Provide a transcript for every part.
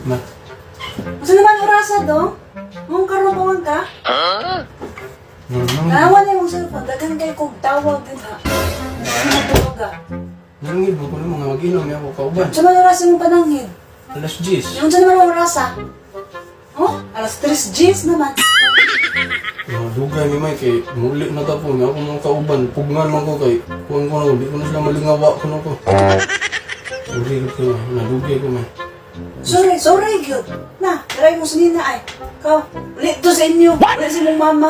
Ma. Unsa naman orasa do? Mong karon pa man ka? Nang Tanawan na yung cellphone, daghan kay kog tawag din ha. Ano ka? Nangid mo ko ng mga mag-inom niya ako kauban. Unsa man orasa mong pananghid? Alas 10. Yung unsa naman ang orasa? Oh, alas 3 Gs naman. Mga dugay mi may kay muli na ta po nga ako mga kauban. Pugnan man ko kay kuan ko na di ko na sila malingawa ko na ko. Sorry ko nadugay ko man. Sorry, sorry gyud. Na, daray mo sinina ay. Kaw, ulit to sa inyo. Ulit sa imong mama.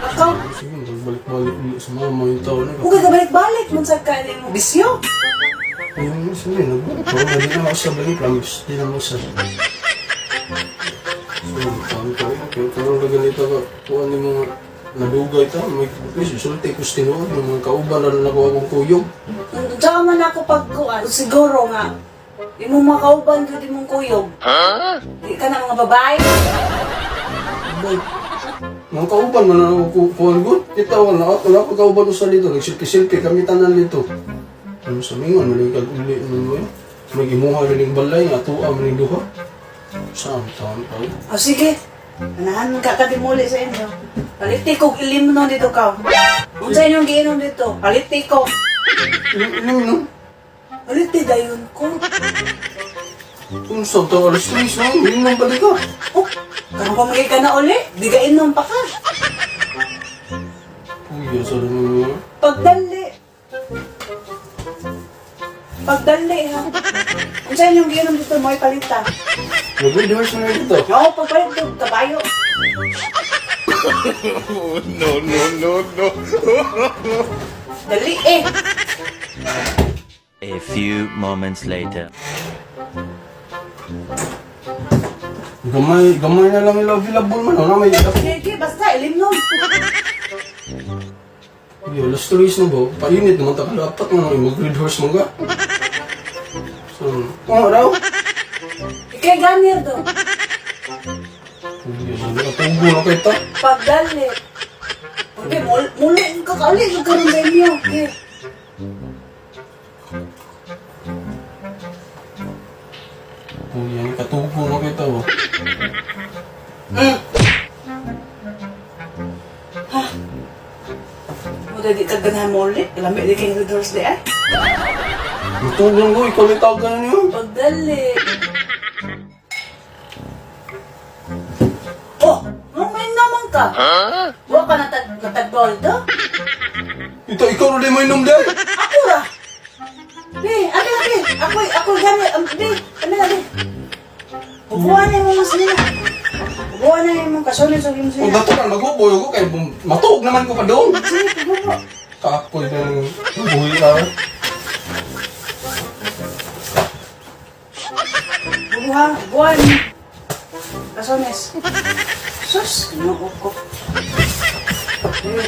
Akaw, Sige, magbalik-balik ulit sa mama yung tao na. kung balik-balik man sa kain mo. Bisyo. Yung sige, nag-parang di na ako sa balik, promise. Di na ako sa. So, tama ko. Kaya karoon na ganito ka, kuan ni mga nadugay ta, may please, sulti ko sa tinuod, yung mga kauban na lang ako akong kuyog. Unsa man ako pagkuan, siguro nga imong makauban gyud imong kuyog. Di ka na mga babae. Bay, mga kauban man na ako kuan gud. Kita ko na ako, wala ko kauban usa dito, nagsilpi-silpi kami tanan dito. Ano sa mingon, maligag uli mo yun. May gimuha rin yung balay, nga tuwa man yung duha. Saan taon pa? O sige, ganahan ka kadimuli sa inyo. Paliti kog ilimnon dito ka. Unsa inyong giinom dito? Paliti ko. Ilim no? Paliti dayon ko. Kung sa to, alas 3 na, ilim balik ka. Oh, karon pa magay ka na uli. Di ka inom pa ka. Uy, sa mo. Pagdali. Pagdali ha. Unsa inyong giinom dito mo'y palita? Mag-red horse na dito. Oo, pagpalit do kabayo. No, no, no, no. Dali eh. A few moments later. Gamay, gamay na lang ila available man. Ano may Sige, basta ilimnon. Uy, alas 3 na ba? Painit naman ta dapat man ang mag-red horse mo ka. So, oh, raw. Ikay ganir do. Uy, sa nakatubo na kay ta. Pagdali. Okay, muli ka kauli yung karon sa inyo. Okay. Uy, ang katubo na kay ta. Oh. Ha? Muda di ka ganahan mo ulit. Lami di kayong redoors di ay. Matulog ko, ikaw ni tawag na niyo. Pagdali. Oh, may naman ka. Wa ka natag natagbaw dito? Ito, ikaw na din mo inom dahil. Ako ra. Bi, abi abi. Ako ako gani, bi, abi abi. Bubuan na yung mga sinina. Bubuan na yung mga kasunod sa imong Kung sinina. dato ka, mag-uboy ko kay matuog naman ko pa doon. Sige, bubuo. Kapoy na yung buhay ka. Bubuha, buwan. Kasones. Sus, kinuko ko. Eh. Eh,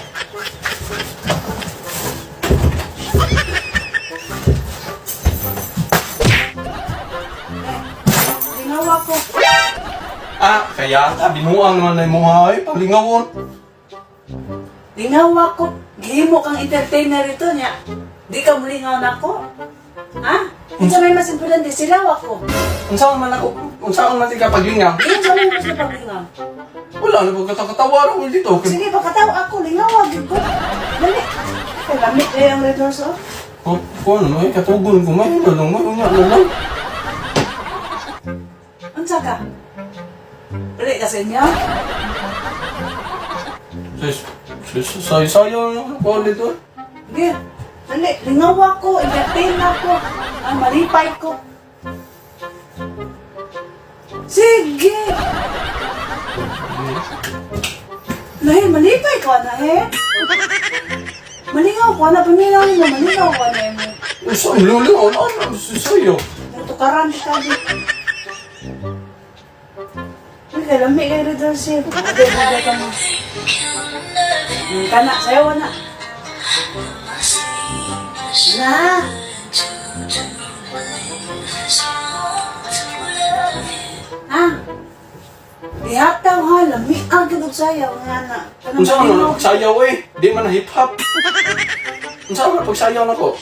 Ginawa ko. Ah, kaya ka, binuang naman na yung mukha ay, palingawon. Ginawa ko. Gihimo kang entertainer ito niya. Di ka mulingaw na ako. Ha? Unsa may mas importante, silaw ako. Unsa man ako, unsa man ka paglingaw? Unsa may mas napaglingaw? Wala na pagkatakatawa ko dito. Sige, pagkatawa ako, lingaw gyud ko. Dali. Kay lami kay ang red horse oh. Ko, ko ano ay katugon ko may na lang, may nga na lang. Unsa ka? Dali ka sa inyo? Sis, sis, say sayo na ko dito. Sige. Dali, lingaw ako, entertain ako. Ah, malipay ko. Sige. Nahi, malipay ko na eh. Malingaw ko na, paminaw mo, malingaw ko na mo. Unsa ang lulingaw na ano sayo. Natukaran di ka di. Uy, kay lami kay Red Horse. Ade, ade ka mo. Kana, sayaw na. Na. Ha? Ihataw ha, lami ang gud sayaw nga na. Kanang Unsa man malingaw. ang pagsayaw eh? Di man na hip hop. Unsa man pagsayaw nako?